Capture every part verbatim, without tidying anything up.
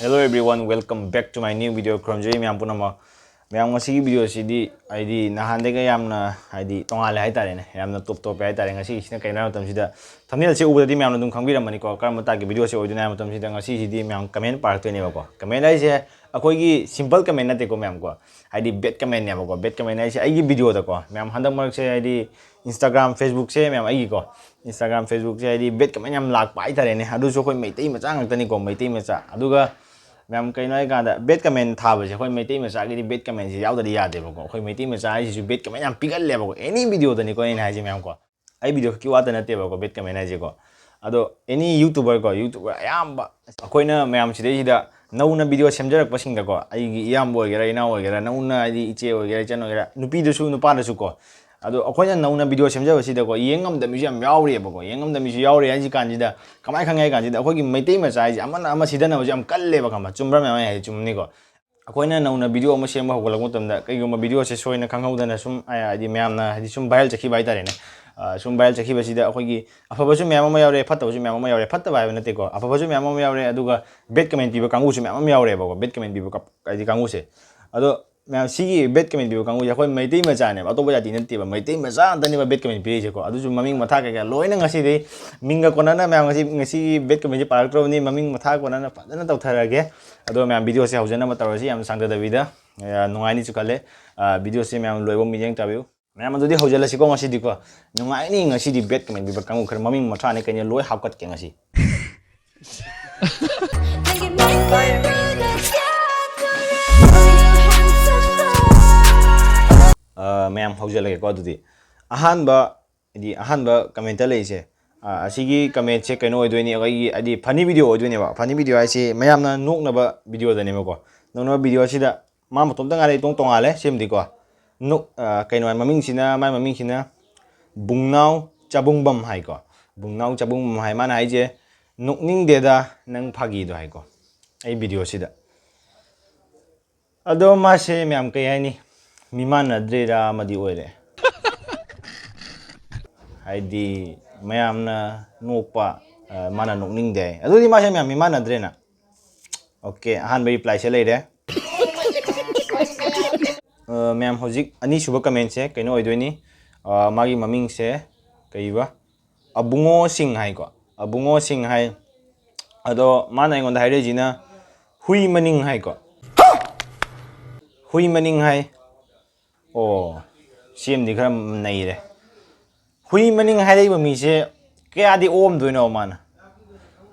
Hello everyone, welcome back to my new video. ꯈꯨꯔꯨꯝꯖꯔꯤ ꯃꯌꯥꯝ ꯄꯨꯝꯅꯃꯛ꯫ ꯃꯌꯥꯝ, ꯉꯁꯤꯒꯤ video ꯁꯤꯗꯤ ꯍꯥꯏꯗꯤ ꯅꯍꯥꯟꯗꯒꯤ ꯌꯥꯝꯅ ꯍꯥꯏꯗꯤ ꯇꯣꯉꯥꯜꯂꯦ ꯍꯥꯏꯇꯥꯔꯦꯅꯦ, ꯌꯥꯝꯅ top ꯇꯣꯞꯄꯦ ꯍꯥꯏꯇꯥꯔꯦ꯫ ꯉꯁꯤꯒꯤꯁꯤꯅ ꯀꯩꯅꯣ ꯍꯥꯏꯕ ꯃꯇꯝꯁꯤꯗ, thumbnail ꯁꯦ ꯎꯕꯗꯗꯤ ꯃꯌꯥꯝꯅ ꯑꯗꯨꯝ ꯈꯪꯕꯤꯔꯝꯃꯅꯤꯀꯣ, ꯀꯔꯝꯕ type ꯀꯤ video ꯁꯦ ꯑꯣꯏꯗꯣꯏꯅꯣ ꯍꯥꯏꯕ ꯃꯇꯝꯁꯤꯗ꯫ ꯉꯁꯤꯁꯤꯗꯤ ꯃꯌꯥꯝ comment ꯄꯥꯔꯛꯇꯣꯏꯅꯦꯕꯀꯣ꯫ Comment ꯍꯥꯏꯁꯦ ꯑꯩꯈꯣꯏꯒꯤ simple comment ꯅꯠꯇꯦꯀꯣ ꯃꯌꯥꯝ ꯀꯣ, ꯍꯥꯏꯗꯤ bad comment ꯅꯦꯕꯀꯣ꯫ Bad comment ꯍꯥꯏꯁꯦ ꯑꯩꯒꯤ video ꯗꯀꯣ ꯃꯌꯥꯝ, ꯍꯟꯗꯛ ꯃꯔꯛꯁꯦ ꯍꯥꯏꯗꯤ Instagram, Facebook ꯁꯦ ꯃꯌꯥꯝ, ꯑꯩꯒꯤꯀꯣ Instagram, Facebook ꯁꯦ ꯍꯥꯏꯗꯤ bad comment ꯌꯥꯝ ꯂꯥꯛꯄ ꯍꯥꯏꯇꯥꯔꯦꯅꯦ꯫ ꯑꯗꯨꯁꯨ ꯑꯩꯈꯣꯏ ꯃꯩꯇꯩ ꯃꯆꯥ ꯉꯥꯛꯇꯅꯤꯀꯣ, ꯃꯩꯇꯩ ꯃꯆꯥ꯫ ꯑꯗꯨꯒ ꯃꯌꯥꯝ, ꯀꯩꯅꯣ ꯍꯥꯏꯀꯥꯟꯗ, bad comment ꯊꯥꯕꯁꯦ ꯑꯩꯈꯣꯏ ꯃꯩꯇꯩ ꯃꯆꯥꯒꯤꯗꯤ bad comment ꯁꯦ ꯌꯥꯎꯗꯗꯤ ꯌꯥꯗꯦꯕꯀꯣ꯫ ꯑꯩꯈꯣꯏ ꯃꯩꯇꯩ ꯃꯆꯥ ꯍꯥꯏꯁꯤꯁꯨ bad comment ꯌꯥꯝ ꯄꯤꯒꯜꯂꯦꯕꯀꯣ, any video ꯗꯅꯤꯀꯣ ꯑꯩꯅ ꯍꯥꯏꯁꯦ ꯃꯌꯥꯝ ꯀꯣ꯫ ꯑꯩ video ꯈꯛꯀꯤ ꯋꯥꯇ ꯅꯠꯇꯦꯕꯀꯣ bad comment ꯍꯥꯏꯁꯦꯀꯣ꯫ ꯑꯗꯣ any YouTuber ꯀꯣ, YouTuber ꯑꯌꯥꯝꯕ ꯑꯩꯈꯣꯏꯅ ꯃꯌꯥꯝ ꯁꯤꯗꯩꯁꯤꯗ ꯅꯧꯅ video ꯁꯦꯝꯖꯔꯛꯄꯁꯤꯡꯗꯀꯣ, ꯑꯩꯒꯤ ꯏꯌꯥꯝꯕ ꯑꯣꯏꯒꯦꯔꯥ, ꯏꯅꯥꯎ ꯑꯣꯏꯒꯦꯔꯥ, ꯅꯧꯅ ꯍꯥꯏꯗꯤ ꯏꯆꯦ ꯑꯣꯏꯒꯦꯔꯥ, ꯏꯆꯟ ꯑꯣꯏꯒꯦꯔꯥ, ꯅꯨꯄꯤꯗꯁꯨ ꯅꯨꯄꯥꯗꯁꯨ ꯀꯣ꯫ ꯑꯗꯣ ꯑꯩꯈꯣꯏꯅ ꯅꯧꯅ video ꯁꯦꯝꯖꯕꯁꯤꯗꯀꯣ, ꯌꯦꯡ ꯉꯝꯗꯕ ꯃꯤꯁꯨ ꯌꯥꯝ ꯌꯥꯎꯔꯤꯑꯕꯀꯣ꯫ ꯌꯦꯡ ꯉꯝꯗꯕ ꯃꯤꯁꯨ ꯌꯥꯎꯔꯤ ꯍꯥꯏꯁꯤ ꯀꯥꯟꯁꯤꯗ, ꯀꯃꯥꯏꯅ ꯈꯪꯉꯦ ꯍꯥꯏ ꯀꯥꯟꯁꯤꯗ, ꯑꯩꯈꯣꯏꯒꯤ ꯃꯩꯇꯩ ꯃꯆꯥ ꯍꯥꯏꯁꯦ ꯑꯃꯅ ꯑꯃ ꯁꯤꯗꯅꯕꯁꯦ ꯌꯥꯝ ꯀꯜꯂꯦꯕ, ꯈꯪꯕ꯭ꯔꯥ? ꯆꯨꯝꯕ꯭ꯔꯥ ꯃꯌꯥꯝ? ꯑꯩ ꯍꯥꯏꯁꯦ ꯆꯨꯝꯅꯤꯀꯣ꯫ ꯑꯩꯈꯣꯏꯅ ꯅꯧꯅ video ꯑꯃ ꯁꯦꯝꯕ ꯍꯧꯒꯠꯂꯛꯄ ꯃꯇꯝꯗ, ꯀꯩꯒꯨꯝꯕ video ꯁꯦ ꯁꯣꯏꯅ ꯈꯪꯍꯧꯗꯅ ꯁꯨꯝ, ꯑ, ꯍꯥꯏꯗꯤ ꯃꯌꯥꯝꯅ ꯍꯥꯏꯗꯤ ꯁꯨꯝ viral ꯆꯠꯈꯤꯕ ꯍꯥꯏꯇꯥꯔꯦꯅꯦ꯫ ꯑ, ꯁꯨꯝ viral ꯆꯠꯈꯤꯕꯁꯤꯗ ꯑꯩꯈꯣꯏꯒꯤ ꯑꯐꯕꯁꯨ ꯃꯌꯥꯝ ꯑꯃ ꯌꯥꯎꯔꯦ, ꯐꯠꯇꯕꯁꯨ ꯃꯌꯥꯝ ꯑꯃ ꯌꯥꯎꯔꯦ꯫ ꯐꯠꯇꯕ ꯍꯥꯏꯕ ꯅꯠꯇꯦꯀꯣ, ꯑꯐꯕꯁꯨ ꯃꯌꯥꯝ ꯑꯃ ꯌꯥꯎꯔꯦ, ꯑꯗꯨꯒ bad comment ꯄꯤꯕ ꯀꯥꯡꯕꯨꯁꯨ ꯃꯌꯥꯝ ꯑꯃ ꯌꯥꯎꯔꯦꯕꯀꯣ, bad comment ꯄꯤꯕ ꯀ-, ꯍꯥꯏꯗꯤ ꯀꯥꯡꯕꯨꯁꯦ꯫ ꯑꯗꯣ ꯃꯌꯥꯝ, ꯁꯤꯒꯤ bad comment ꯄꯤꯕ ꯀꯥꯡꯕꯨꯁꯦ ꯑꯩꯈꯣꯏ ꯃꯩꯇꯩ ꯃꯆꯥꯅꯦꯕ, ꯑꯇꯣꯞꯄ ꯖꯥꯇꯤ ꯅꯠꯇꯦꯕ, ꯃꯩꯇꯩ ꯃꯆꯥ ꯉꯥꯛꯇꯅꯦꯕ bad comment ꯄꯤꯔꯤꯁꯦꯀꯣ꯫ ꯑꯗꯨꯁꯨ ꯃꯃꯤꯡ ꯃꯊꯥ ꯀꯩꯀꯥ ꯂꯣꯏꯅ ꯉꯁꯤꯗꯤ ꯃꯤꯡꯒ ꯀꯣꯟꯅꯅ ꯃꯌꯥꯝ ꯉꯁꯤ, ꯉꯁꯤꯒꯤ bad comment ꯁꯦ ꯄꯥꯔꯛꯇ꯭ꯔꯕꯅꯤ, ꯃꯃꯤꯡ ꯃꯊꯥ ꯀꯣꯟꯅꯅ ꯐꯖꯅ ꯇꯧꯊꯔꯒꯦ꯫ ꯑꯗꯣ ꯃꯌꯥꯝ, video ꯁꯦ ꯍꯧꯖꯅꯕ ꯇꯧꯔꯁꯤ, ꯌꯥꯝ ꯁꯥꯡꯊꯗꯕꯤꯗ꯫ ꯑ, ꯅꯨꯡꯉꯥꯏꯅꯤꯁꯨ ꯈꯜꯂꯦ꯫ ꯑ, video ꯁꯦ ꯃꯌꯥꯝ ꯂꯣꯏꯕ ꯃꯤꯠꯌꯦꯡ ꯇꯥꯕꯤꯌꯨ꯫ ꯃꯌꯥꯝ, ꯑꯗꯨꯗꯤ ꯍꯧꯖꯤꯜꯂꯁꯤꯀꯣ ꯉꯁꯤꯗꯤꯀꯣ꯫ ꯅꯨꯡꯉꯥꯏꯅꯤ ꯉꯁꯤꯗꯤ bad comment ꯄꯤꯕ ꯀꯥꯡꯕꯨ ꯈꯔ ꯃꯃꯤꯡ ꯃꯊꯥꯅꯤ ꯀꯩꯅꯣ ꯂꯣꯏ ꯍꯥꯞꯀꯠꯀꯦ ꯉꯁꯤ꯫ ꯑ, ꯃꯌꯥꯝ, ꯍꯧꯖꯤꯜꯂꯒꯦꯀꯣ ꯑꯗꯨꯗꯤ꯫ ꯑꯍꯥꯟꯕ, ꯍꯥꯏꯗꯤ ꯑꯍꯥꯟꯕ comment ꯂꯩꯔꯤꯁꯦ, ꯑ, ꯑꯁꯤꯒꯤ comment ꯁꯦ ꯀꯩꯅꯣ ꯑꯣꯏꯗꯣꯏꯅꯤ, ꯑꯩꯈꯣꯏꯒꯤ ꯍꯥꯏꯗꯤ funny video ꯑꯣꯏꯗꯣꯏꯅꯦꯕ꯫ Funny video ꯍꯥꯏꯁꯦ ꯃꯌꯥꯝꯅ ꯅꯣꯛꯅꯕ video ꯗꯅꯦꯕꯀꯣ꯫ ꯅꯣꯛꯅꯕ video ꯑꯁꯤꯗ ꯃꯥ ꯃꯇꯣꯝꯇ ꯉꯥꯏꯔꯦ, ꯏꯇꯣꯡ ꯇꯣꯡꯉꯥꯜꯂꯦ ꯁꯤꯃꯗꯤꯀꯣ꯫ ꯅꯣꯛ-, ꯑ, ꯀꯩꯅꯣ ꯍꯥꯏ, ꯃꯃꯤꯡꯁꯤꯅ, ꯃꯥꯏ ꯃꯃꯤꯡꯁꯤꯅ ꯕꯨꯡꯅꯥꯎ ꯆꯥꯕꯨꯡꯕꯝ ꯍꯥꯏꯀꯣ꯫ ꯕꯨꯡꯅꯥꯎ ꯆꯥꯕꯨꯡꯕꯝ ꯍꯥꯏ, ꯃꯥꯅ ꯍꯥꯏꯁꯦ, "ꯅꯣꯛꯅꯤꯡꯗꯦꯗ ꯅꯪ ꯐꯥꯒꯤꯗꯣ" ꯍꯥꯏꯀꯣ, ꯑꯩ video ꯁꯤꯗ꯫ ꯑꯗꯣ ꯃꯥꯁꯦ ꯃꯌꯥꯝ, ꯀꯩ ꯍꯥꯏꯅꯤ, ꯃꯤꯃꯥꯟꯅꯗ꯭ꯔꯤꯔꯥ ꯑꯃꯗꯤ ꯑꯣꯏꯔꯦ꯫ ꯍꯥꯏꯗꯤ ꯃꯌꯥꯝꯅ ꯅꯣꯛꯄ, ꯑ, ꯃꯥꯅ ꯅꯣꯛꯅꯤꯡꯗꯦ ꯍꯥꯏ꯫ ꯑꯗꯨꯗꯤ ꯃꯥꯁꯦ ꯃꯌꯥꯝ ꯃꯤꯃꯥꯟꯅꯗ꯭ꯔꯦꯅ꯫ Okay, ꯑꯍꯥꯟꯕ reply ꯁꯦ ꯂꯩꯔꯦ꯫ ꯑ, ꯃꯌꯥꯝ, ꯍꯧꯖꯤꯛ ꯑꯅꯤꯁꯨꯕ comment ꯁꯦ ꯀꯩꯅꯣ ꯑꯣꯏꯗꯣꯏꯅꯤ꯫ ꯑ, ꯃꯥꯒꯤ ꯃꯃꯤꯡꯁꯦ ꯀꯩꯕ? ꯑꯕꯨꯡꯉꯣ ꯁꯤꯡ ꯍꯥꯏꯀꯣ꯫ ꯑꯕꯨꯡꯉꯣ ꯁꯤꯡ ꯍꯥꯏ꯫ ꯑꯗꯣ ꯃꯥꯅ ꯑꯩꯉꯣꯟꯗ ꯍꯥꯏꯔꯛꯏꯁꯤꯅ ꯍꯨꯏ ꯃꯅꯤꯡ ꯍꯥꯏꯀꯣ꯫ ꯍꯨꯏ ꯃꯅꯤꯡ ꯍꯥꯏ꯫ ꯑꯣ, ꯁꯤꯃꯗꯤ ꯈꯔ ꯅꯩꯔꯦ꯫ ꯍꯨꯏ ꯃꯅꯤꯡ ꯍꯥꯏꯔꯛꯏꯕ ꯃꯤꯁꯦ ꯀꯌꯥꯗꯤ ꯑꯣꯝꯗꯣꯏꯅꯣ ꯃꯥꯅ?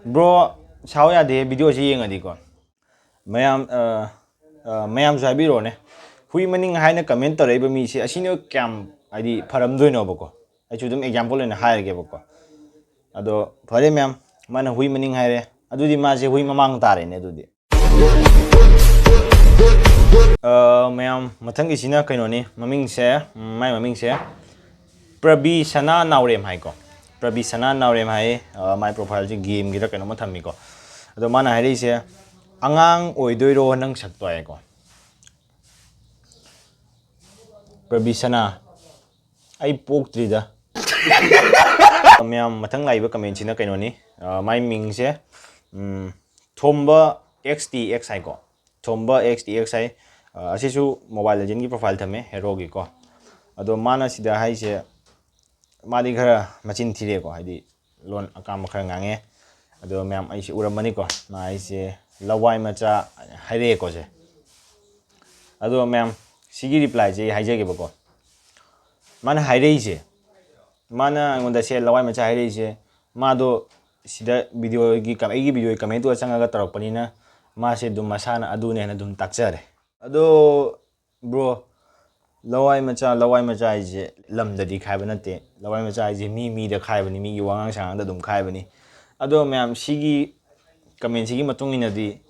Bro, ꯁꯥꯎ ꯌꯥꯗꯦ, video ꯁꯤ ꯌꯦꯡꯉꯗꯤꯀꯣ꯫ ꯃꯌꯥꯝ, ꯑ, ꯑ, ꯃꯌꯥꯝꯁꯨ ꯍꯥꯏꯕꯤꯔꯛꯑꯣꯅꯦ, ꯍꯨꯏ ꯃꯅꯤꯡ ꯍꯥꯏꯅ comment ꯇꯧꯔꯛꯏꯕ ꯃꯤꯁꯦ ꯑꯁꯤꯅ ꯀꯌꯥꯝ, ꯍꯥꯏꯗꯤ, ꯐꯔꯝꯗꯣꯏꯅꯣꯕꯀꯣ? ꯑꯩꯁꯨ ꯑꯗꯨꯝ example ꯑꯣꯏꯅ ꯍꯥꯏꯔꯒꯦꯕꯀꯣ꯫ ꯑꯗꯣ ꯐꯔꯦ ꯃꯌꯥꯝ, ꯃꯥꯅ ꯍꯨꯏ ꯃꯅꯤꯡ ꯍꯥꯏꯔꯦ, ꯑꯗꯨꯗꯤ ꯃꯥꯁꯦ ꯍꯨꯏ ꯃꯃꯥꯡ ꯇꯥꯔꯦꯅꯦ ꯑꯗꯨꯗꯤ꯫ ꯑ, ꯃꯌꯥꯝ, ꯃꯊꯪꯒꯤꯁꯤꯅ ꯀꯩꯅꯣꯅꯤ, ꯃꯃꯤꯡꯁꯦ, ꯎꯝ, ꯃꯥꯏ ꯃꯃꯤꯡꯁꯦ ꯄ꯭ꯔꯕꯤ ꯁꯅꯥ ꯅꯥꯎꯔꯦꯝ ꯍꯥꯏꯀꯣ꯫ ꯄ꯭ꯔꯕꯤ ꯁꯅꯥ ꯅꯥꯎꯔꯦꯝ ꯍꯥꯏꯌꯦ꯫ ꯑ, ꯃꯥꯏ profile ꯁꯦ game ꯒꯤꯔ ꯀꯩꯅꯣꯝꯃ ꯊꯝꯃꯤꯀꯣ꯫ ꯑꯗꯣ ꯃꯥꯅ ꯍꯥꯏꯔꯛꯏꯁꯦ, "ꯑꯉꯥꯡ ꯑꯣꯏꯗꯣꯏꯔꯣ ꯅꯪ ꯁꯛꯇꯣ?" ꯍꯥꯏꯀꯣ꯫ ꯄ꯭ꯔꯕꯤ ꯁꯅꯥ, ꯑꯩ ꯄꯣꯛꯇ꯭ꯔꯤꯗ꯫ ꯃꯌꯥꯝ, ꯃꯊꯪ ꯂꯥꯛꯏꯕ comment ꯁꯤꯅ ꯀꯩꯅꯣꯅꯤ, ꯑ, ꯃꯥꯏ ꯃꯤꯡꯁꯦ, ꯎꯝ, ꯊꯣꯝꯕ X T X ꯍꯥꯏꯀꯣ꯫ ꯊꯣꯝꯕ X T X ꯍꯥꯏ꯫ ꯑ, ꯑꯁꯤꯁꯨ Mobile Legend ꯒꯤ profile ꯊꯝꯃꯦ, hero ꯒꯤꯀꯣ꯫ ꯑꯗꯣ ꯃꯥꯅ ꯁꯤꯗ ꯍꯥꯏꯁꯦ, ꯃꯥꯗꯤ ꯈꯔ ꯃꯆꯤꯟ ꯊꯤꯔꯦꯀꯣ, ꯍꯥꯏꯗꯤ ꯂꯣꯟ ꯑꯀꯥꯝꯕ ꯈꯔ ꯉꯥꯡꯉꯦ꯫ ꯑꯗꯣ ꯃꯌꯥꯝ, ꯑꯩꯁꯦ ꯎꯔꯝꯃꯅꯤꯀꯣ, ꯃꯥ ꯍꯥꯏꯁꯦ ꯂꯋꯥꯏ ꯃꯆꯥ ꯍꯥꯏꯔꯛꯑꯦꯀꯣ ꯁꯦ꯫ ꯑꯗꯣ ꯃꯌꯥꯝ, ꯁꯤꯒꯤ reply ꯁꯦ ꯑꯩ ꯍꯥꯏꯖꯒꯦꯕꯀꯣ꯫ ꯃꯥꯅ ꯍꯥꯏꯔꯛꯏꯁꯦ, ꯃꯥꯅ ꯑꯩꯉꯣꯟꯗ ꯁꯦ ꯂꯋꯥꯏ ꯃꯆꯥ ꯍꯥꯏꯔꯛꯏꯁꯦ, ꯃꯥꯗꯣ ꯁꯤꯗ video ꯒꯤ ꯀ-, ꯑꯩꯒꯤ video ꯒꯤ comment ꯇꯨꯗ ꯆꯪꯉꯒ ꯇꯧꯔꯛꯄꯅꯤꯅ ꯃꯥꯁꯦ ꯑꯗꯨꯝ ꯃꯁꯥꯅ ꯑꯗꯨꯅꯦꯅ ꯑꯗꯨꯝ ꯇꯥꯛꯆꯔꯦ꯫ ꯑꯗꯣ bro, ꯂꯋꯥꯏ ꯃꯆꯥ, ꯂꯋꯥꯏ ꯃꯆꯥ ꯍꯥꯏꯁꯦ ꯂꯝꯗꯗꯤ ꯈꯥꯏꯕ ꯅꯠꯇꯦ꯫ ꯂꯋꯥꯏ ꯃꯆꯥ ꯍꯥꯏꯁꯦ ꯃꯤ ꯃꯤꯗ ꯈꯥꯏꯕꯅꯤ, ꯃꯤꯒꯤ ꯋꯥꯉꯥꯡ ꯁꯉꯥꯡꯗ ꯑꯗꯨꯝ ꯈꯥꯏꯕꯅꯤ꯫ ꯑꯗꯣ ꯃꯌꯥꯝ, ꯁꯤꯒꯤ comment ꯁꯤꯒꯤ ꯃꯇꯨꯡ ꯏꯟꯅꯗꯤ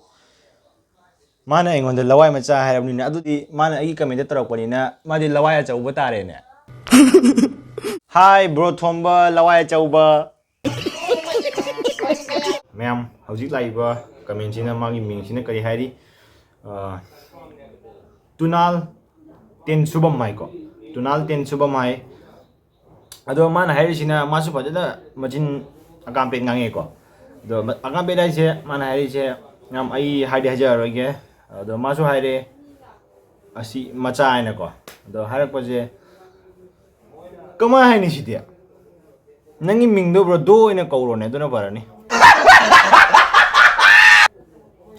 ꯃꯥꯅ ꯑꯩꯉꯣꯟꯗ ꯂꯋꯥꯏ ꯃꯆꯥ ꯍꯥꯏꯔꯕꯅꯤꯅ, ꯑꯗꯨꯗꯤ ꯃꯥꯅ ꯑꯩꯒꯤ comment ꯇꯧꯔꯛꯄꯅꯤꯅ ꯃꯥꯗꯤ ꯂꯋꯥꯏ ꯑꯆꯧꯕ ꯇꯥꯔꯦꯅꯦ꯫ Hi bro ꯊꯣꯝꯕ, ꯂꯋꯥꯏ ꯑꯆꯧꯕ꯫ ꯃꯌꯥꯝ, ꯍꯧꯖꯤꯛ ꯂꯥꯛꯏꯕ comment ꯁꯤꯅ, ꯃꯥꯒꯤ ꯃꯤꯡꯁꯤꯅ ꯀꯔꯤ ꯍꯥꯏꯔꯤ? ꯑ, ꯇꯨꯅꯥꯜ ꯇꯦꯟꯁꯨꯕꯝ ꯍꯥꯏꯀꯣ꯫ ꯇꯨꯅꯥꯜ ꯇꯦꯟꯁꯨꯕꯝ ꯍꯥꯏ꯫ ꯑꯗꯣ ꯃꯥꯅ ꯍꯥꯏꯔꯤꯁꯤꯅ, ꯃꯥꯁꯨ ꯐꯖꯅ ꯃꯆꯤꯟ ꯑꯀꯥꯝꯄꯦꯠ ꯉꯥꯡꯉꯦꯀꯣ꯫ ꯑꯗꯣ ꯃ-, ꯑꯀꯥꯝꯄꯦꯠ ꯍꯥꯏꯁꯦ, ꯃꯥꯅ ꯍꯥꯏꯔꯤꯁꯦ, ꯌꯥꯝ, ꯑꯩ ꯍꯥꯏꯗꯤ ꯍꯥꯏꯖꯔꯔꯣꯏꯒꯦ꯫ ꯑꯗꯣ ꯃꯥꯁꯨ ꯍꯥꯏꯔꯦ, ꯑꯁꯤ ꯃꯆꯥ ꯍꯥꯏꯅꯀꯣ꯫ ꯑꯗꯣ ꯍꯥꯏꯔꯛꯄꯁꯦ ꯀꯃꯥꯏ ꯍꯥꯏꯅꯤ ꯁꯤꯗꯤ? ꯅꯪꯒꯤ ꯃꯤꯡꯗꯣ ꯕ꯭ꯔꯣ ꯗꯣ ꯑꯣꯏꯅ ꯀꯧꯔꯣꯅꯦ, ꯑꯗꯨꯅ ꯐꯔꯅꯤ꯫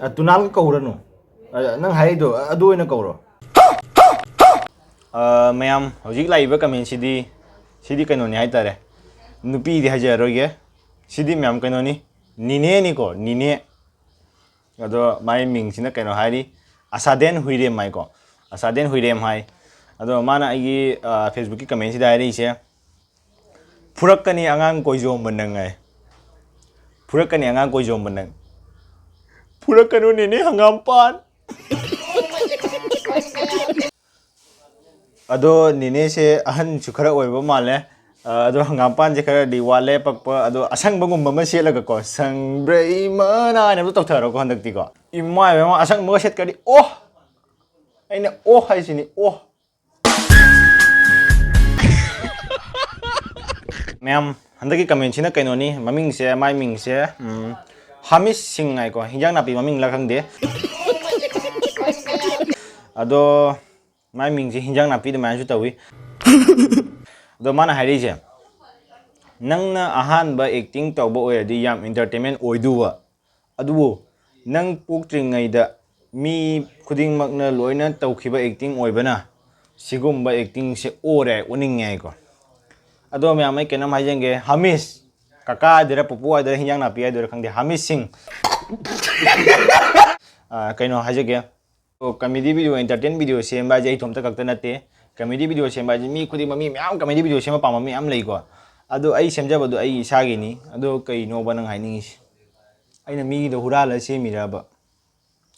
ꯑ, ꯇꯨꯅꯥꯜꯒ ꯀꯧꯔꯅꯨ꯫ ꯑ, ꯅꯪ ꯍꯥꯏꯔꯤꯗꯣ ꯑꯗꯨ ꯑꯣꯏꯅ ꯀꯧꯔꯣ꯫ ꯑ, ꯃꯌꯥꯝ ꯍꯧꯖꯤꯛ ꯂꯥꯛꯏꯕ ꯀꯃꯦꯟꯁꯤꯗꯤ, ꯁꯤꯗꯤ ꯀꯩꯅꯣꯅꯤ ꯍꯥꯏꯇꯥꯔꯦ꯫ ꯅꯨꯄꯤꯗꯤ ꯍꯥꯏꯖꯔꯔꯣꯏꯒꯦ꯫ ꯁꯤꯗꯤ ꯃꯌꯥꯝ ꯀꯩꯅꯣꯅꯤ, ꯅꯤꯅꯦꯅꯤꯀꯣ, ꯅꯤꯅꯦ꯫ ꯑꯗꯣ ꯃꯥꯏ ꯃꯤꯡꯁꯤꯅ ꯀꯩꯅꯣ ꯍꯥꯏꯔꯤ, ꯑꯁꯥꯗꯦꯟ ꯍꯨꯏꯔꯦꯝ ꯍꯥꯏꯀꯣ꯫ ꯑꯁꯥꯗꯦꯟ ꯍꯨꯏꯔꯦꯝ ꯍꯥꯏ꯫ ꯑꯗꯣ ꯃꯥꯅ ꯑꯩꯒꯤ, ꯑ, Facebook-ꯀꯤ ꯀꯃꯦꯟꯁꯤꯗ ꯍꯥꯏꯔꯛꯏꯁꯦ, "ꯐꯨꯔꯛꯀꯅꯤ ꯑꯉꯥꯡ ꯀꯣꯏꯖꯣꯝꯕ ꯅꯪ" ꯍꯥꯏ꯫ "ꯐꯨꯔꯛꯀꯅꯤ ꯑꯉꯥꯡ ꯀꯣꯏꯖꯣꯝꯕ ꯅꯪ"꯫ ꯐꯨꯔꯛꯀꯅꯨ ꯅꯦꯅꯦ ꯍꯪꯒꯥꯝꯄꯥꯟ꯫ ꯑꯗꯣ ꯅꯦꯅꯦꯁꯦ ꯑꯍꯟꯁꯨ ꯈꯔ ꯑꯣꯏꯕ ꯃꯥꯜꯂꯦ꯫ ꯑ, ꯑꯗꯣ ꯍꯪꯒꯥꯝꯄꯥꯟꯁꯦ ꯈꯔꯗꯤ ꯋꯥꯠꯂꯦ ꯄꯛꯄ꯫ ꯑꯗꯣ ꯑꯁꯪꯕꯒꯨꯝꯕ ꯑꯃ ꯁꯦꯠꯂꯒꯀꯣ, "ꯁꯪꯕ꯭ꯔꯩ ꯃꯅꯥ" ꯍꯥꯏꯅ ꯑꯝꯇ ꯇꯧꯊꯔꯣꯀꯣ ꯍꯟꯗꯛꯇꯤꯀꯣ꯫ ꯏꯃꯥ ꯏꯕꯦꯝꯃ, ꯑꯁꯪꯕꯒ ꯁꯦꯠꯀ꯭ꯔꯗꯤ ꯑꯣ! ꯑꯩꯅ ꯑꯣ ꯍꯥꯏꯁꯤꯅꯤ, ꯑꯣ! ꯃꯌꯥꯝ, ꯍꯟꯗꯛꯀꯤ ꯀꯃꯦꯟꯁꯤꯅ ꯀꯩꯅꯣꯅꯤ, ꯃꯃꯤꯡꯁꯦ, ꯃꯥꯏ ꯃꯤꯡꯁꯦ, ꯎꯝ, ꯍꯥꯃꯤꯁ ꯁꯤꯡ ꯍꯥꯏꯀꯣ, ꯍꯤꯟꯖꯥꯡ ꯅꯥꯄꯤ ꯃꯃꯤꯡꯂ ꯈꯪꯗꯦ꯫ ꯑꯗꯣ ꯃꯥꯏ ꯃꯤꯡꯁꯦ ꯍꯤꯟꯖꯥꯡ ꯅꯥꯄꯤ ꯑꯗꯨꯃꯥꯏꯅꯁꯨ ꯇꯧꯏ꯫ ꯑꯗꯣ ꯃꯥꯅ ꯍꯥꯏꯔꯛꯏꯁꯦ, "ꯅꯪꯅ ꯑꯍꯥꯟꯕ acting ꯇꯧꯕ ꯑꯣꯏꯔꯗꯤ ꯌꯥꯝ entertainment ꯑꯣꯏꯗꯧꯕ, ꯑꯗꯨꯕꯨ ꯅꯪ ꯄꯣꯛꯇ꯭ꯔꯤꯉꯩꯗ ꯃꯤ ꯈꯨꯗꯤꯡꯃꯛꯅ ꯂꯣꯏꯅ ꯇꯧꯈꯤꯕ acting ꯑꯣꯏꯕꯅ ꯁꯤꯒꯨꯝꯕ acting-ꯁꯦ ꯑꯣꯔꯦ, ꯑꯣꯅꯤꯡꯉꯦ" ꯍꯥꯏꯀꯣ꯫ ꯑꯗꯣ ꯃꯌꯥꯝ, ꯑꯩ ꯀꯩꯅꯣꯝ ꯍꯥꯏꯖꯒꯦ, ꯍꯥꯃꯤꯁ, ꯀꯀꯥ ꯍꯥꯏꯗꯣꯏꯔꯥ, ꯄꯨꯄꯨ ꯍꯥꯏꯗꯣꯏꯔꯥ, ꯍꯤꯟꯖꯥꯡ ꯅꯥꯄꯤ ꯍꯥꯏꯗꯣꯏꯔꯥ ꯈꯪꯗꯦ, ꯍꯥꯃꯤꯁ ꯁꯤꯡ꯫ ꯑ, ꯀꯩꯅꯣ ꯍꯥꯏꯖꯒꯦ, ꯑꯣ, comedy video, entertain video ꯁꯦꯝꯕ ꯍꯥꯏꯁꯦ ꯑꯩ ꯏꯊꯣꯝꯇ ꯈꯛꯇ ꯅꯠꯇꯦ꯫ Comedy video ꯁꯦꯝꯕ ꯍꯥꯏꯁꯦ ꯃꯤ ꯈꯨꯗꯤꯡꯃꯛ, ꯃꯤ ꯃꯌꯥꯝ comedy video ꯁꯦꯝꯕ ꯄꯥꯝꯕ ꯃꯤ ꯃꯌꯥꯝ ꯂꯩꯀꯣ꯫ ꯑꯗꯣ ꯑꯩ ꯁꯦꯝꯖꯕꯗꯣ ꯑꯩ ꯏꯁꯥꯒꯤꯅꯤ꯫ ꯑꯗꯣ ꯀꯩꯅꯣꯕ ꯅꯪ ꯍꯥꯏꯅꯤꯡꯉꯤꯁꯦ? ꯑꯩꯅ ꯃꯤꯒꯤꯗꯣ ꯍꯨꯔꯥꯜꯂ ꯁꯦꯝꯃꯤꯔꯕ?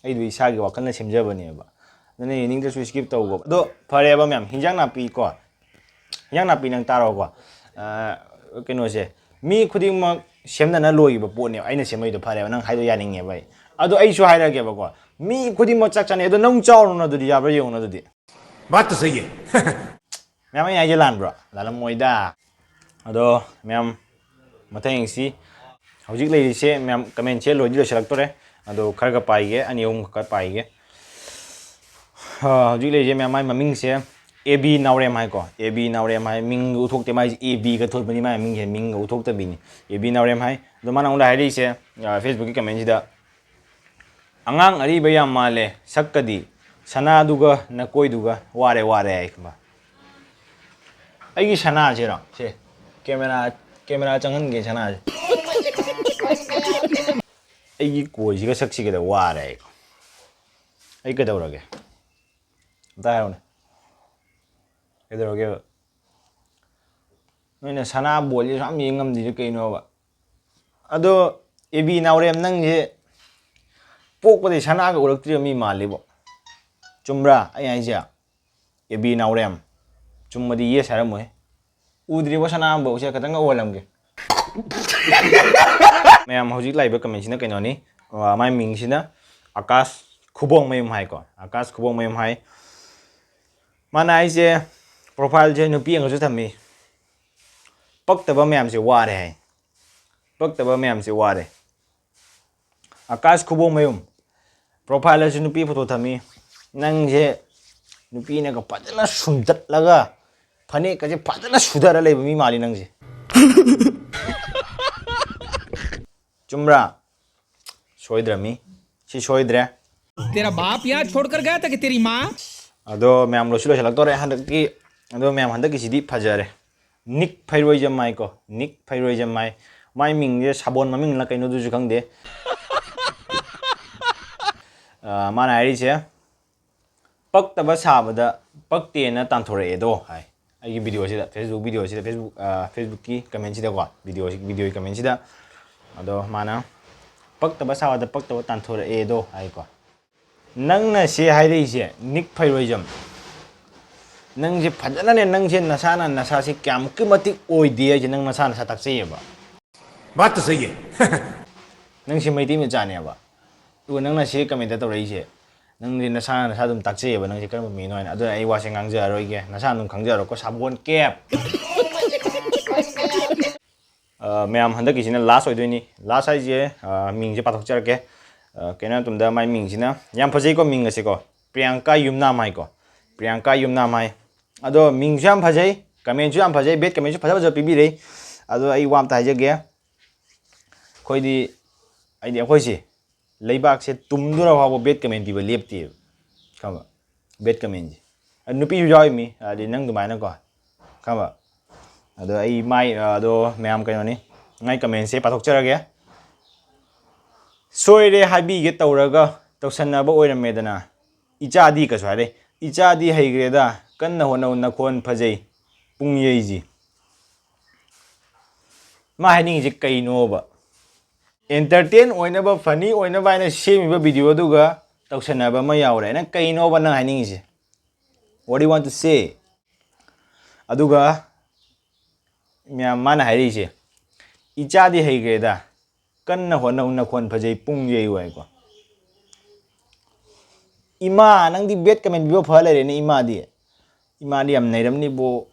ꯑꯩꯗꯣ ꯏꯁꯥꯒꯤ ꯋꯥꯈꯜꯅ ꯁꯦꯝꯖꯕꯅꯦꯕ꯫ ꯑꯗꯨꯅ ꯌꯦꯡꯅꯤꯡꯗ꯭ꯔꯁꯨ skip ꯇꯧꯀꯣ꯫ ꯑꯗꯣ ꯐꯔꯦꯕ ꯃꯌꯥꯝ, ꯍꯤꯟꯖꯥꯡ ꯅꯥꯄꯤ ꯀꯣ, ꯍꯤꯟꯖꯥꯡ ꯅꯥꯄꯤ ꯅꯪ ꯇꯥꯔꯣꯀꯣ꯫ ꯑ, ꯀꯩꯅꯣꯁꯦ, ꯃꯤ ꯈꯨꯗꯤꯡꯃꯛ ꯁꯦꯝꯅꯅ ꯂꯣꯏꯈꯤꯕ ꯄꯣꯠꯅꯦꯕ ꯑꯩꯅ ꯁꯦꯝꯃꯛꯏꯗꯣ꯫ ꯐꯔꯦꯕ, ꯅꯪ ꯍꯥꯏꯗꯣ ꯌꯥꯅꯤꯡꯉꯦꯕ ꯑꯩ꯫ ꯑꯗꯣ ꯑꯩꯁꯨ ꯍꯥꯏꯔꯛꯑꯒꯦꯕꯀꯣ, ꯃꯤ ꯈꯨꯗꯤꯡꯃꯛ ꯆꯥꯛ ꯆꯥꯅꯩ꯫ ꯑꯗꯣ ꯅꯪ ꯆꯥꯎꯔꯣꯅ ꯑꯗꯨꯗꯤ, ꯌꯥꯕ꯭ꯔꯥ ꯌꯦꯡꯉꯨꯅ ꯑꯗꯨꯗꯤ꯫ ꯕꯥꯠ ꯇꯨ ꯁꯍꯤ ꯍꯦ꯫ ꯃꯌꯥꯝ, ꯑꯩꯅ ꯍꯥꯏꯁꯦ ꯂꯥꯟꯕ꯭ꯔꯣ? ꯂꯥꯜꯂꯝꯃꯣꯏꯗ꯫ ꯑꯗꯣ ꯃꯌꯥꯝ, ꯃꯊꯪ ꯌꯦꯡꯁꯤ꯫ ꯍꯧꯖꯤꯛ ꯂꯩꯔꯤꯁꯦ ꯃꯌꯥꯝ, comment-ꯁꯦ ꯂꯣꯏꯗꯤ ꯂꯣꯏꯁꯤꯜꯂꯛꯇꯣꯔꯦ꯫ ꯑꯗꯣ ꯈꯔꯒ ꯄꯥꯏꯒꯦ, ꯑꯅꯤ ꯑꯍꯨꯝ ꯈꯛ ꯄꯥꯏꯒꯦ꯫ ꯑ, ꯍꯧꯖꯤꯛ ꯂꯩꯔꯤꯁꯦ ꯃꯌꯥꯝ, ꯃꯥꯏ ꯃꯃꯤꯡꯁꯦ ꯑꯦ ꯕꯤ ꯅꯥꯎꯔꯦꯝ ꯍꯥꯏꯀꯣ꯫ ꯑꯦ ꯕꯤ ꯅꯥꯎꯔꯦꯝ ꯍꯥꯏ, ꯃꯤꯡ ꯎꯊꯣꯛꯇꯦ, ꯃꯥꯏꯁꯦ ꯑꯦ ꯕꯤꯒ ꯊꯣꯠꯄꯅꯤ, ꯃꯥꯏ ꯃꯃꯤꯡꯁꯦ ꯃꯤꯡꯒ ꯎꯊꯣꯛꯇꯕꯤꯅꯤ꯫ ꯑꯦ ꯕꯤ ꯅꯥꯎꯔꯦꯝ ꯍꯥꯏ꯫ ꯑꯗꯣ ꯃꯥꯅ ꯑꯩꯉꯣꯟꯗ ꯍꯥꯏꯔꯛꯏꯁꯦ, ꯑ, Facebookꯀꯤ commentꯁꯤꯗ, "ꯑꯉꯥꯡ ꯑꯔꯤꯕ ꯌꯥꯝ ꯃꯥꯜꯂꯦ, ꯁꯛꯀꯗꯤ ꯁꯅꯥꯗꯨꯒ ꯅꯀꯣꯏꯗꯨꯒ ꯋꯥꯔꯦ, ꯋꯥꯔꯦ" ꯍꯥꯏ ꯈꯪꯕ꯫ ꯑꯩꯒꯤ ꯁꯅꯥꯁꯤꯔꯣ? ꯁꯦ, camera, camera ꯆꯪꯍꯟꯒꯦ ꯁꯅꯥꯁꯦ꯫ ꯑꯩꯒꯤ ꯀꯣꯏꯁꯤꯒ ꯁꯛꯁꯤꯒꯗ ꯋꯥꯔꯦ ꯑꯩ꯫ ꯑꯩ ꯀꯩꯗꯧꯔꯒꯦ? ꯑꯝꯇ ꯍꯥꯏꯔꯣꯅꯦ꯫ ꯀꯩꯗꯧꯔꯒꯦꯕ? ꯅꯣꯏꯅ ꯁꯅꯥ ꯕꯣꯜꯁꯦ ꯁꯨꯝ ꯌꯦꯡ ꯉꯝꯗ꯭ꯔꯤꯁꯦ ꯀꯩꯅꯣꯕ? ꯑꯗꯣ ꯑꯦ ꯕꯤ ꯅꯥꯎꯔꯦꯝ, ꯅꯪꯁꯦ ꯄꯣꯛꯄꯗꯩ ꯁꯅꯥꯒ ꯎꯔꯛꯇ꯭ꯔꯤꯕ ꯃꯤ ꯃꯥꯜꯂꯤꯕꯣ꯫ ꯆꯨꯝꯕ꯭ꯔꯥ ꯑꯩ ꯍꯥꯏꯁꯦ? A B Naorem. ꯆꯨꯝꯃꯗꯤ yes ꯍꯥꯏꯔꯝꯃꯨꯍꯦ꯫ ꯎꯗ꯭ꯔꯤꯕꯣ ꯁꯅꯥ ꯑꯝꯕꯧ? ꯁꯦ, ꯈꯇꯪꯒ ꯎꯍꯜꯂꯝꯒꯦ꯫ ꯃꯌꯥꯝ, ꯍꯧꯖꯤꯛ ꯂꯥꯛꯏꯕ commentꯁꯤꯅ ꯀꯩꯅꯣꯅꯤ, ꯑ, ꯃꯥꯏ ꯃꯤꯡꯁꯤꯅ ꯑꯀꯥꯁ ꯈꯨꯕꯣꯡꯃꯌꯨꯝ ꯍꯥꯏꯀꯣ꯫ ꯑꯀꯥꯁ ꯈꯨꯕꯣꯡꯃꯌꯨꯝ ꯍꯥꯏ꯫ ꯃꯥꯅ ꯍꯥꯏꯁꯦ, profileꯁꯦ ꯅꯨꯄꯤ ꯑꯃꯁꯨ ꯊꯝꯃꯤ꯫ ꯄꯛꯇꯕ ꯃꯌꯥꯝꯁꯦ ꯋꯥꯔꯦ ꯍꯥꯏ꯫ ꯄꯛꯇꯕ ꯃꯌꯥꯝꯁꯦ ꯋꯥꯔꯦ꯫ ꯑꯀꯥꯁ ꯈꯨꯕꯣꯡꯃꯌꯨꯝ, profile ꯑꯁꯤ ꯅꯨꯄꯤ photo ꯊꯝꯃꯤ꯫ ꯅꯪꯁꯦ ꯅꯨꯄꯤꯅꯒ ꯐꯖꯅ ꯁꯨꯝꯇꯠꯂꯒ, ꯐꯅꯦꯛꯀꯁꯦ ꯐꯖꯅ ꯁꯨꯗꯔ ꯂꯩꯕ ꯃꯤ ꯃꯥꯜꯂꯤ ꯅꯪꯁꯦ꯫ ꯆꯨꯝꯕ꯭ꯔꯥ? ꯁꯣꯏꯗ꯭ꯔꯃꯤ꯫ ꯁꯤ ꯁꯣꯏꯗ꯭ꯔꯦ꯫ तेरा बाप यहाँ छोड़कर गया था कि तेरी माँ? ꯑꯗꯣ ꯃꯌꯥꯝ, ꯂꯣꯏꯁꯨ ꯂꯣꯏꯁꯤꯜꯂꯛꯇꯣꯔꯦ ꯍꯟꯗꯛꯀꯤ꯫ ꯑꯗꯣ ꯃꯌꯥꯝ, ꯍꯟꯗꯛꯀꯤꯁꯤꯗꯤ ꯐꯖꯔꯦ꯫ ꯅꯤꯛ ꯐꯩꯔꯣꯏꯖꯝ ꯍꯥꯏꯀꯣ, ꯅꯤꯛ ꯐꯩꯔꯣꯏꯖꯝ ꯍꯥꯏ꯫ ꯃꯥꯏ ꯃꯤꯡꯁꯦ ꯁꯥꯕꯣꯟ ꯃꯃꯤꯡꯂ ꯀꯩꯅꯣꯗꯨꯁꯨ ꯈꯪꯗꯦ꯫ ꯑ, ꯃꯥꯅ ꯍꯥꯏꯔꯤꯁꯦ, "ꯄꯛꯇꯕ ꯁꯥꯕꯗ ꯄꯛꯇꯦꯅ ꯇꯥꯟꯊꯣꯔꯛꯑꯦꯗꯣ" ꯍꯥꯏ꯫ ꯑꯩꯒꯤ videoꯁꯤꯗ, Facebook videoꯁꯤꯗ, Facebook, ꯑ, Facebookꯀꯤ commentꯁꯤꯗꯀꯣ, videoꯁꯤ, videoꯒꯤ commentꯁꯤꯗ꯫ ꯑꯗꯣ ꯃꯥꯅ, "ꯄꯛꯇꯕ ꯁꯥꯕꯗ ꯄꯛꯇꯕ ꯇꯥꯟꯊꯣꯔꯛꯑꯦꯗꯣ" ꯍꯥꯏꯀꯣ꯫ ꯅꯪꯅ ꯁꯤ ꯍꯥꯏꯔꯛꯏꯁꯦ, ꯅꯤꯛ ꯐꯩꯔꯣꯏꯖꯝ, ꯅꯪꯁꯦ ꯐꯖꯅꯅꯦ, ꯅꯪꯁꯦ ꯅꯁꯥꯅ ꯅꯁꯥꯁꯦ ꯀꯌꯥꯃꯨꯛꯀꯤ ꯃꯇꯤꯛ ꯑꯣꯏꯗꯦ ꯍꯥꯏꯁꯦ ꯅꯪ ꯅꯁꯥ ꯅꯁꯥ ꯇꯥꯛꯆꯩꯌꯦꯕ꯫ बात तो सही है। ꯅꯪꯁꯦ ꯃꯩꯇꯩ ꯃꯆꯥꯅꯦꯕ, ꯑꯗꯨꯒ ꯅꯪꯅ ꯁꯤ comment ꯇꯧꯔꯛꯏꯁꯦ, ꯅꯪꯁꯦ ꯅꯁꯥꯅ ꯅꯁꯥ ꯑꯗꯨꯝ ꯇꯥꯛꯆꯩꯌꯦꯕ, ꯅꯪꯁꯦ ꯀꯔꯝꯕ ꯃꯤꯅꯣ ꯍꯥꯏꯅ꯫ ꯑꯗꯨꯅ ꯑꯩ ꯋꯥꯁꯦ ꯉꯥꯡꯖꯔꯔꯣꯏꯒꯦ, ꯅꯁꯥꯅ ꯑꯗꯨꯝ ꯈꯪꯖꯔꯣꯀꯣ, ꯁꯥꯕꯣꯟ ꯀꯦꯞ꯫ ꯑ, ꯃꯌꯥꯝ, ꯍꯟꯗꯛꯀꯤꯁꯤꯅ last ꯑꯣꯏꯗꯣꯏꯅꯤ꯫ Last ꯍꯥꯏꯁꯦ, ꯑ, ꯃꯤꯡꯁꯦ ꯄꯥꯊꯣꯛꯆꯔꯛꯀꯦ꯫ ꯑ, ꯀꯩꯅꯣ ꯇꯨꯝꯗ ꯃꯥꯏ ꯃꯤꯡꯁꯤꯅ ꯌꯥꯝ ꯐꯖꯩꯀꯣ, ꯃꯤꯡ ꯑꯁꯤꯀꯣ, ꯄ꯭ꯔꯤꯌꯥꯡꯀꯥ ꯌꯨꯝꯅꯥꯝ ꯍꯥꯏꯀꯣ, ꯄ꯭ꯔꯤꯌꯥꯡꯀꯥ ꯌꯨꯝꯅꯥꯝ ꯍꯥꯏ꯫ ꯑꯗꯣ ꯃꯤꯡꯁꯨ ꯌꯥꯝ ꯐꯖꯩ, ꯀꯃꯦꯟꯁꯨ ꯌꯥꯝ ꯐꯖꯩ, ꯕꯦꯠ ꯀꯃꯦꯟꯁꯨ ꯐꯖ ꯐꯖꯕ ꯄꯤꯕꯤꯔꯩ꯫ ꯑꯗꯣ ꯑꯩ ꯋꯥ ꯑꯝꯇ ꯍꯥꯏꯖꯒꯦ, ꯑꯩꯈꯣꯏꯗꯤ, ꯍꯥꯏꯗꯤ ꯑꯩꯈꯣꯏꯁꯦ ꯂꯩꯕꯥꯛꯁꯦ ꯇꯨꯝꯗꯣꯔ ꯐꯥꯎꯕ ꯕꯦꯠ ꯀꯃꯦꯟ ꯄꯤꯕ ꯂꯦꯞꯇꯦꯕ, ꯈꯪꯕ? ꯕꯦꯠ ꯀꯃꯦꯟꯁꯦ ꯑꯗꯨ ꯅꯨꯄꯤꯁꯨ ꯌꯥꯎꯔꯤꯃꯤ, ꯍꯥꯏꯗꯤ ꯅꯪ ꯑꯗꯨꯃꯥꯏꯅꯀꯣ, ꯈꯪꯕ? ꯑꯗꯣ ꯑꯩ ꯃꯥꯏ, ꯑꯗꯣ ꯃꯌꯥꯝ ꯀꯩꯅꯣꯅꯤ, ꯃꯥꯏ ꯀꯃꯦꯟꯁꯦ ꯄꯥꯊꯣꯛꯆꯔꯒꯦ꯫ "ꯁꯣꯏꯔꯦ ꯍꯥꯏꯕꯤꯒꯦ ꯇꯧꯔꯒ ꯇꯧꯁꯟꯅꯕ ꯑꯣꯏꯔꯝꯃꯦꯗꯅ꯫ ꯏꯆꯥꯗꯤ" ꯀꯩꯁꯨ ꯍꯥꯏꯔꯦ, "ꯏꯆꯥꯗꯤ ꯍꯩꯈ꯭ꯔꯦꯗ, ꯀꯟꯅ ꯍꯣꯠꯅꯧ, ꯅꯈꯣꯟ ꯐꯖꯩ, ꯄꯨꯡ ꯌꯩꯁꯤ"꯫ ꯃꯥ ꯍꯥꯏꯅꯤꯡꯉꯤꯁꯦ ꯀꯩꯅꯣꯕ? ꯑꯦꯟꯇꯔꯇꯦꯟ ꯑꯣꯏꯅꯕ, ꯐꯅꯤ ꯑꯣꯏꯅꯕ ꯍꯥꯏꯅ ꯁꯦꯝꯃꯤꯕ ꯚꯤꯗꯤꯑꯣꯗꯨꯒ ꯇꯧꯁꯟꯅꯕ ꯑꯃ ꯌꯥꯎꯔꯦ꯫ ꯅꯪ ꯀꯩꯅꯣꯕ ꯅꯪ ꯍꯥꯏꯅꯤꯡꯉꯤꯁꯦ? What do you want to say? ꯑꯗꯨꯒ ꯃꯌꯥꯝ ꯃꯥꯅ ꯍꯥꯏꯔꯛꯏꯁꯦ, "ꯏꯆꯥꯗꯤ ꯍꯩꯈ꯭ꯔꯦꯗ, ꯀꯟꯅ ꯍꯣꯠꯅꯧ, ꯅꯈꯣꯟ ꯐꯖꯩ, ꯄꯨꯡ ꯌꯩꯌꯨ" ꯍꯥꯏꯀꯣ꯫ ꯏꯃꯥ, ꯅꯪꯗꯤ ꯕꯦꯠ ꯀꯃꯦꯟ ꯄꯤꯕ ꯐ ꯂꯩꯔꯦꯅꯦ ꯏꯃꯥꯗꯤ꯫ ꯏꯃꯥꯗꯤ ꯌꯥꯝ ꯅꯩꯔꯝꯅꯤꯕꯣ꯫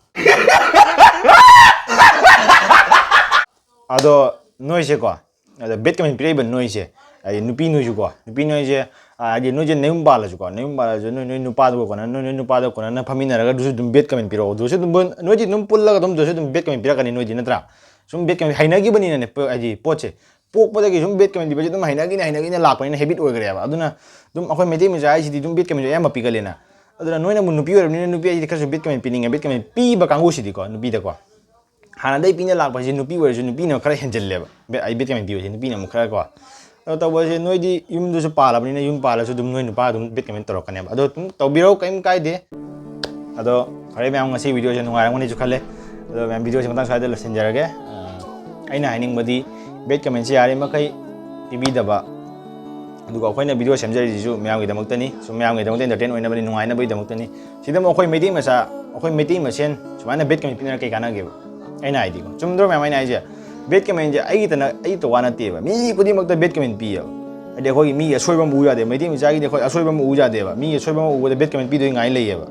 ꯑꯗꯣ ꯅꯣꯏꯁꯦꯀꯣ, ꯑꯗꯣ ꯕꯦꯠ ꯀꯃꯦꯟ ꯄꯤꯔꯛꯏꯕ ꯅꯣꯏꯁꯦ, ꯍꯥꯏꯗꯤ ꯅꯨꯄꯤ ꯅꯣꯏꯁꯨꯀꯣ, ꯅꯨꯄꯤ ꯅꯣꯏꯁꯦ, ꯑ, ꯍꯥꯏꯗꯤ ꯅꯣꯏꯁꯦ ꯅꯌꯨꯝ ꯄꯥꯜꯂꯁꯨꯀꯣ, ꯅꯌꯨꯝ ꯄꯥꯜꯂꯁꯨ ꯅꯣꯏ, ꯅꯣꯏ ꯅꯨꯄꯥꯗꯨꯒ ꯀꯣꯟꯅ, ꯅꯣꯏ, ꯅꯣꯏ ꯅꯨꯄꯥꯗꯨꯒ ꯀꯣꯟꯅ ꯅꯣꯏ ꯐꯝꯃꯤꯟꯅꯔꯒ ꯑꯗꯨꯁꯨ ꯑꯗꯨꯝ ꯕꯦꯠ ꯀꯃꯦꯟ ꯄꯤꯔꯛꯑꯣ꯫ ꯑꯗꯨꯁꯨ ꯑꯗꯨꯝ ꯅꯣꯏꯗꯤ ꯑꯗꯨꯝ ꯄꯨꯜꯂꯒ ꯑꯗꯨꯝ ꯑꯗꯨꯁꯨ ꯑꯗꯨꯝ ꯕꯦꯠ ꯀꯃꯦꯟ ꯄꯤꯔꯛꯀꯅꯤ ꯅꯣꯏꯗꯤ, ꯅꯠꯇ꯭ꯔꯥ? ꯁꯨꯝ ꯕꯦꯠ ꯀꯃꯦꯟ ꯍꯩꯅꯈꯤꯕꯅꯤꯅꯅꯦ, ꯄ-, ꯍꯥꯏꯗꯤ ꯄꯣꯠꯁꯦ ꯄꯣꯛꯄꯗꯒꯤ ꯁꯨꯝ ꯕꯦꯠ ꯀꯃꯦꯟ ꯄꯤꯕꯁꯦ ꯑꯗꯨꯝ ꯍꯩꯅꯈꯤꯅ, ꯍꯩꯅꯈꯤꯅ ꯂꯥꯛꯄꯅꯤꯅ ꯍꯦꯕꯤꯠ ꯑꯣꯏꯈ꯭ꯔꯦꯕ꯫ ꯑꯗꯨꯅ ꯑꯗꯨꯝ ꯑꯩꯈꯣꯏ ꯃꯩꯇꯩ ꯃꯆꯥ ꯍꯥꯏꯁꯤꯗꯤ ꯑꯗꯨꯝ ꯕꯦꯠ ꯀꯃꯦꯟꯁꯦ ꯑꯌꯥꯝꯕ ꯄꯤꯒꯜꯂꯦꯅ꯫ ꯑꯗꯨꯅ ꯅꯣꯏꯅ ꯑꯃꯨꯛ ꯅꯨꯄꯤ ꯑꯣꯏꯔꯕꯅꯤꯅ ꯅꯨꯄꯤ ꯍꯥꯏꯁꯤꯗꯤ ꯈꯔꯁꯨ ꯕꯦꯠ ꯀꯃꯦꯟ ꯄꯤꯅꯤꯡꯉꯦ, ꯕꯦꯠ ꯀꯃꯦꯟ ꯄꯤꯕ ꯀꯥꯡꯕꯨꯁꯤꯗꯤꯀꯣ, ꯅꯨꯄꯤꯗꯀꯣ꯫ ꯍꯥꯟꯅꯗꯩ ꯄꯤꯅ ꯂꯥꯛꯄ ꯍꯥꯏꯁꯤ ꯅꯨꯄꯤ ꯑꯣꯏꯔꯁꯨ ꯅꯨꯄꯤꯅ ꯈꯔ ꯍꯦꯟꯖꯤꯜꯂꯦꯕ꯫ ꯕꯦ-, ꯑꯩ ꯕꯦꯠ ꯀꯃꯦꯟ ꯄꯤꯕꯁꯦ ꯅꯨꯄꯤꯅ ꯑꯃꯨꯛ ꯈꯔ ꯀꯣ꯫ ꯑꯗꯣ ꯇꯧꯕꯁꯦ ꯅꯣꯏꯗꯤ ꯌꯨꯝꯗꯁꯨ ꯄꯥꯜꯂꯕꯅꯤꯅ ꯌꯨꯝ ꯄꯥꯜꯂꯁꯨ ꯑꯗꯨꯝ ꯅꯣꯏ ꯅꯨꯄꯥ ꯑꯗꯨꯝ ꯕꯦꯠ ꯀꯃꯦꯟ ꯇꯧꯔꯛꯀꯅꯦꯕ꯫ ꯑꯗꯣ ꯑꯗꯨꯝ ꯇꯧꯕꯤꯔꯣ, ꯀꯩꯝ ꯀꯥꯏꯗꯦ꯫ ꯑꯗꯣ ꯐꯔꯦ ꯃꯌꯥꯝ, ꯉꯁꯤ ꯚꯤꯗꯤꯑꯣꯁꯦ ꯅꯨꯡꯉꯥꯏꯔꯝꯒꯅꯤꯁꯨ ꯈꯜꯂꯦ꯫ ꯑꯗꯣ ꯃꯌꯥꯝ, ꯚꯤꯗꯤꯑꯣꯁꯦ ꯃꯇꯥꯡ ꯁ꯭ꯋꯥꯏꯗ ꯂꯣꯏꯁꯤꯟꯖꯔꯒꯦ꯫ ꯑ, ꯑꯩꯅ ꯍꯥꯏꯅꯤꯡꯕꯗꯤ ꯕꯦꯠ ꯀꯃꯦꯟꯁꯦ ꯌꯥꯔꯤꯃꯈꯩ ꯄꯤꯕꯤꯗꯕ꯫ ꯑꯗꯨꯒ ꯑꯩꯈꯣꯏꯅ ꯚꯤꯗꯤꯑꯣ ꯁꯦꯝꯖꯔꯤꯁꯤꯁꯨ ꯃꯌꯥꯝꯒꯤꯗꯃꯛꯇꯅꯤ, ꯁꯨꯝ ꯃꯌꯥꯝꯒꯤꯗꯃꯛꯇ entertain ꯑꯣꯏꯅꯕꯅꯤ, ꯅꯨꯡꯉꯥꯏꯅꯕꯒꯤꯗꯃꯛꯇꯅꯤ꯫ ꯁꯤꯗ ꯑꯃꯨꯛ ꯑꯩꯈꯣꯏ ꯃꯩꯇꯩ ꯃꯆꯥ, ꯑꯩꯈꯣꯏ ꯃꯩꯇꯩ ꯃꯁꯦꯟ ꯁꯨꯃꯥꯏꯅ ꯕꯦꯠ ꯀꯃꯦꯟ ꯄꯤꯅꯔ ꯀꯩ ꯀꯥꯟꯅꯒꯦꯕ? ꯑꯩꯅ ꯍꯥꯏꯗꯤꯀꯣ, ꯆꯨꯝꯗ꯭ꯔꯣ ꯃꯌꯥꯝ ꯑꯩꯅ ꯍꯥꯏꯁꯦ? ꯕꯦꯠ ꯀꯃꯦꯟꯁꯦ ꯑꯩꯒꯤꯇ ꯅ-, ꯑꯩꯒꯤꯇ ꯋꯥ ꯅꯠꯇꯦꯕ, ꯃꯤ ꯈꯨꯗꯤꯡꯃꯛꯇ ꯕꯦꯠ ꯀꯃꯦꯟ ꯄꯤꯌꯦꯕ꯫ ꯍꯥꯏꯗꯤ ꯑꯩꯈꯣꯏꯒꯤ ꯃꯤꯒꯤ ꯑꯁꯣꯏꯕ ꯑꯃ ꯎ ꯌꯥꯗꯦꯕ, ꯃꯩꯇꯩ ꯃꯆꯥꯒꯤꯗꯤ ꯑꯩꯈꯣꯏ ꯑꯁꯣꯏꯕ ꯑꯃ ꯎ ꯌꯥꯗꯦꯕ, ꯃꯤꯒꯤ ꯑꯁꯣꯏꯕ ꯑꯃ ꯎꯕꯗ ꯕꯦꯠ ꯀꯃꯦꯟ ꯄꯤꯗꯣꯏ ꯉꯥꯏ ꯂꯩꯌꯦꯕ꯫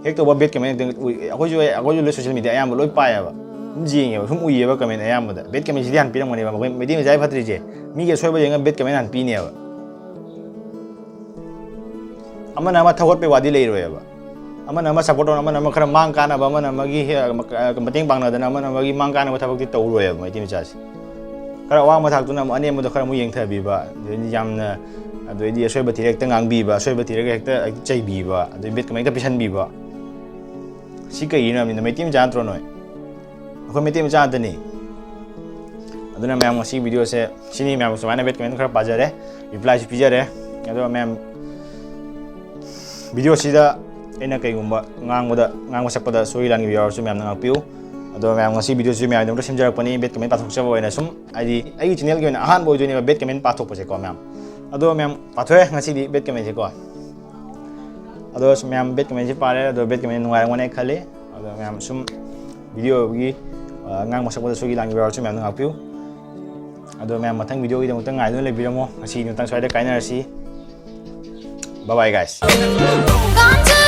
ꯍꯦꯛ ꯇꯧꯕ ꯕꯦꯠ ꯀꯃꯦꯟ ꯍꯦꯛꯇ ꯎꯏ꯫ ꯑꯩꯈꯣꯏꯁꯨ, ꯑꯩꯈꯣꯏꯁꯨ ꯂꯣꯏ social media ꯑꯌꯥꯝꯕ ꯂꯣꯏ ꯄꯥꯏꯌꯦꯕ, ꯑꯗꯨꯝ ꯌꯦꯡꯉꯦꯕ, ꯁꯨꯝ ꯎꯏꯌꯦꯕ ꯀꯃꯦꯟ ꯑꯌꯥꯝꯕꯗ꯫ ꯕꯦꯠ ꯀꯃꯦꯟꯁꯤꯗꯤ ꯍꯥꯟꯅ ꯄꯤꯔꯝꯒꯅꯦꯕ, ꯃꯩꯇꯩ ꯃꯆꯥꯒꯤ ꯐꯠꯇ꯭ꯔꯤꯁꯦ, ꯃꯤꯒꯤ ꯑꯁꯣꯏꯕ ꯌꯦꯡꯉꯒ ꯕꯦꯠ ꯀꯃꯦꯟ ꯍꯥꯟꯅ ꯄꯤꯅꯦꯕ꯫ ꯑꯃꯅ ꯑꯃ ꯊꯧꯒꯠꯄꯩ ꯋꯥꯗꯤ ꯂꯩꯔꯣꯏꯕ꯫ ꯑꯃꯅ ꯑꯃ support ꯇꯧꯅ, ꯑꯃꯅ ꯑꯃ ꯈꯔ ꯃꯥꯡ ꯀꯥꯟꯅꯕ, ꯑꯃꯅ ꯑꯃꯒꯤ ꯍꯦ-, ꯃ-, ꯑ, ꯃꯇꯦꯡ ꯄꯥꯡꯅꯗꯅ ꯑꯃꯅ ꯑꯃꯒꯤ ꯃꯥꯡ ꯀꯥꯟꯅꯕ ꯊꯕꯛꯇꯤ ꯇꯧꯔꯣꯏꯕ ꯃꯩꯇꯩ ꯃꯆꯥꯁꯦ꯫ ꯈꯔ ꯑꯋꯥꯡꯕ ꯊꯥꯛꯇꯨꯅ ꯑꯃꯨꯛ ꯑꯅꯦꯝꯕꯗꯣ ꯈꯔ ꯑꯃꯨꯛ ꯌꯦꯡꯊꯕꯤꯕ, ꯑꯗꯩꯗꯤ ꯌꯥꯝꯅ, ꯑꯗꯩꯗꯤ ꯑꯁꯣꯏꯕ ꯊꯤꯔꯦ ꯍꯦꯛꯇ ꯉꯥꯡꯕꯤꯕ, ꯑꯁꯣꯏꯕ ꯊꯤꯔꯒ ꯍꯦꯛꯇ, ꯍꯦꯛꯇ ꯆꯩꯕꯤꯕ, ꯑꯗꯩ bad comment ꯍꯦꯛꯇ ꯄꯤꯁꯟꯕꯤꯕ꯫ ꯁꯤ ꯀꯩꯒꯤꯅꯣ ꯍꯥꯏꯕꯅꯤꯗ, ꯃꯩꯇꯩ ꯃꯆꯥ ꯅꯠꯇ꯭ꯔꯣ ꯅꯣꯏ? ꯑꯩꯈꯣꯏ ꯃꯩꯇꯩ ꯃꯆꯥ ꯉꯥꯛꯇꯅꯤ꯫ ꯑꯗꯨꯅ ꯃꯌꯥꯝ, ꯉꯁꯤ video ꯁꯦ ꯁꯤꯅꯤ꯫ ꯃꯌꯥꯝ ꯁꯨꯃꯥꯏꯅ bad comment ꯈꯔ ꯄꯥꯖꯔꯦ, reply ꯁꯨ ꯄꯤꯖꯔꯦ꯫ ꯑꯗꯣ ꯃꯌꯥꯝ, video ꯁꯤꯗ ꯑꯩꯅ ꯀꯩꯒꯨꯝꯕ ꯉꯥꯡꯕꯗ, ꯉꯥꯡꯕ ꯁꯛꯄꯗ ꯁꯣꯏ ꯂꯥꯟꯈꯤꯕ ꯌꯥꯎꯔꯁꯨ ꯃꯌꯥꯝꯅ ꯉꯥꯛꯄꯤꯌꯨ꯫ ꯑꯗꯣ ꯃꯌꯥꯝ, ꯉꯁꯤ video ꯁꯤ ꯃꯌꯥꯝꯒꯤꯗꯃꯛꯇ ꯁꯦꯝꯖꯔꯛꯄꯅꯤ, bad comment ꯄꯥꯊꯣꯛꯆꯕ ꯑꯣꯏꯅ꯫ ꯁꯨꯝ ꯍꯥꯏꯗꯤ ꯑꯩꯒꯤ channel ꯒꯤ ꯑꯣꯏꯅ ꯑꯍꯥꯟꯕ ꯑꯣꯏꯗꯣꯏꯅꯦꯕ bad comment ꯄꯥꯊꯣꯛꯄꯁꯦꯀꯣ ꯃꯌꯥꯝ꯫ ꯑꯗꯣ ꯃꯌꯥꯝ, ꯄꯥꯊꯣꯛꯑꯦ ꯉꯁꯤꯗꯤ bad comment ꯁꯦꯀꯣ꯫ ꯑꯗꯣ ꯁꯨꯝ ꯃꯌꯥꯝ bad comment ꯁꯦ ꯄꯥꯔꯦ, ꯑꯗꯣ bad comment ꯁꯦ ꯅꯨꯡꯉꯥꯏꯔꯝꯒꯅꯤ ꯈꯜꯂꯤ꯫ ꯑꯗꯣ ꯃꯌꯥꯝ ꯁꯨꯝ video ꯒꯤ, ꯑ, ꯉꯥꯡꯕ ꯁꯛꯄꯗ ꯁꯣꯏꯈꯤ ꯂꯥꯟꯈꯤꯕ ꯌꯥꯎꯔꯁꯨ ꯃꯌꯥꯝꯅ ꯉꯥꯛꯄꯤꯌꯨ꯫ ꯑꯗꯣ ꯃꯌꯥꯝ, ꯃꯊꯪ video ꯒꯤꯗꯃꯛꯇ ꯉꯥꯏꯗꯨꯅ ꯂꯩꯕꯤꯔꯝꯃꯣ꯫ ꯉꯁꯤꯒꯤ ꯃꯇꯥꯡ ꯁ꯭ꯋꯥꯏꯗ ꯀꯥꯏꯅꯔꯁꯤ꯫ Bye bye guys. Gone to